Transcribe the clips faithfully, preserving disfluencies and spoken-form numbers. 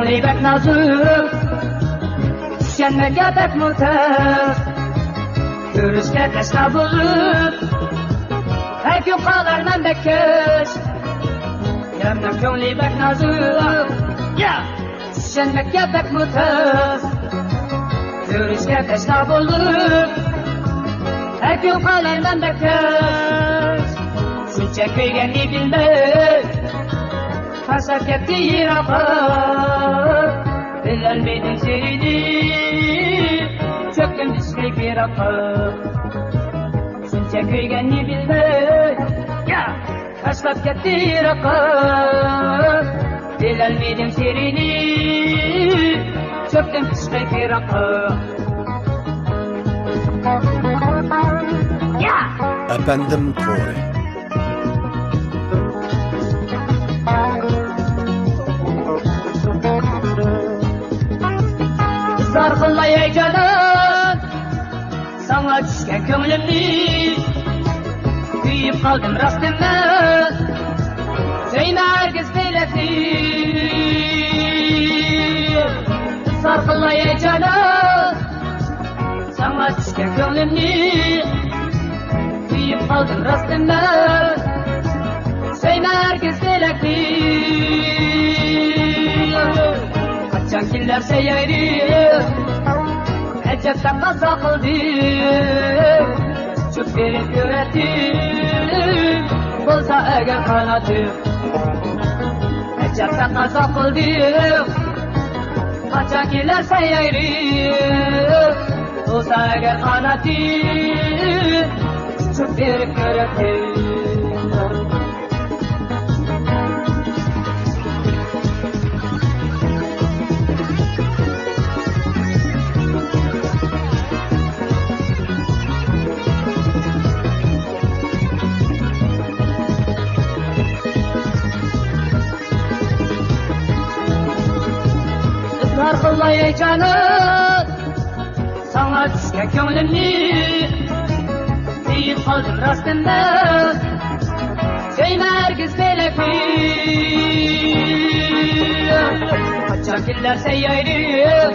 بەك نازۇك، چۈشەنمەككە بەكمۇ تەس. كۆرۈشكە تەشنا بولۇپ، ھەر كۈن قالارمەن بەك كەچ. يارنىڭ كۆڭلى بەك نازۇك، يا، چۈشەنمەككە بەكمۇ تەس. كۆرۈشكە تەشنا بولۇپ، ھەر كۈن قالارمەن بەك كەچ. شۇنچە كۆيگەننى بىلمەي، تاشلاپ كەتتى يىراققا. بىلەلمىدىم سىرىنى، چۆكتۈم ئىشقى پىراققا. شۇنچە كۆيگەننى بىلمەي، يا، تاشلاپ كەتتى يىراققا. بىلەلمىدىم سىرىنى، چۆكتۈم ئىشقى پىراققا. يا! ئەپەندىم تورى. ئىزھار قىلاي ئەي جانان، ساڭا چۈشكەن كۆڭلۈمنى. كۆيۈپ قالدىم راستتىن مەن، سۆيمە ھەرگىز پەيلەكنى. ئىزھار قىلاي ئەي جانان، ساڭا چۈشكەن كۆڭلۈمنى. كۆيۈپ قالدىم راستتىن مەن، سۆيمە ھەرگىز پەيلەكنى. قاچان كېلەرسەن ئايرىپ، ئەجەب تەقەززا قىلدىم. ئۇچۇپ بېرىپ كۆرەتتىم، بولسا ئەگەر قاناتىم. ئەجەب تەقەززا قىلدىم، قاچان كېلەرسەن ئايرىپ، بولسا ئەگەر قاناتىم، ئۇچۇپ بېرىپ كۆرەتتىم. ئىزھار قىلاي جانان، ساڭا چۈشكەن كۆڭلۈمنى. سۆيۈپ قالدىم راستتىن مەن، سۆيمە ھەرگىز پەيلەكنى. قاچان كېلەرسەن ئايرىپ،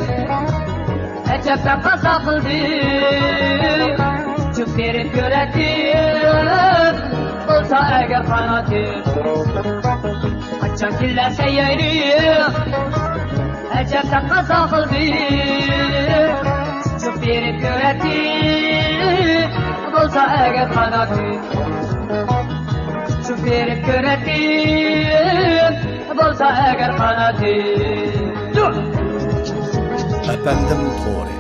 ئەجەب تەقەززا قىلدىم. ئۇچۇپ بېرىپ كۆرەتتىم، بولسا ئەگەر قاناتىم. قاچان كېلەرسەن ئايرىپ، ئەجەب تەقەززا قىلدىم. ئۇچۇپ بېرىپ كۆرەتتىم، بولسا ئەگەر قاناتىم. ئۇچۇپ بېرىپ كۆرەتتىم، بولسا ئەگەر قاناتىم. ئەپەندىم تورى.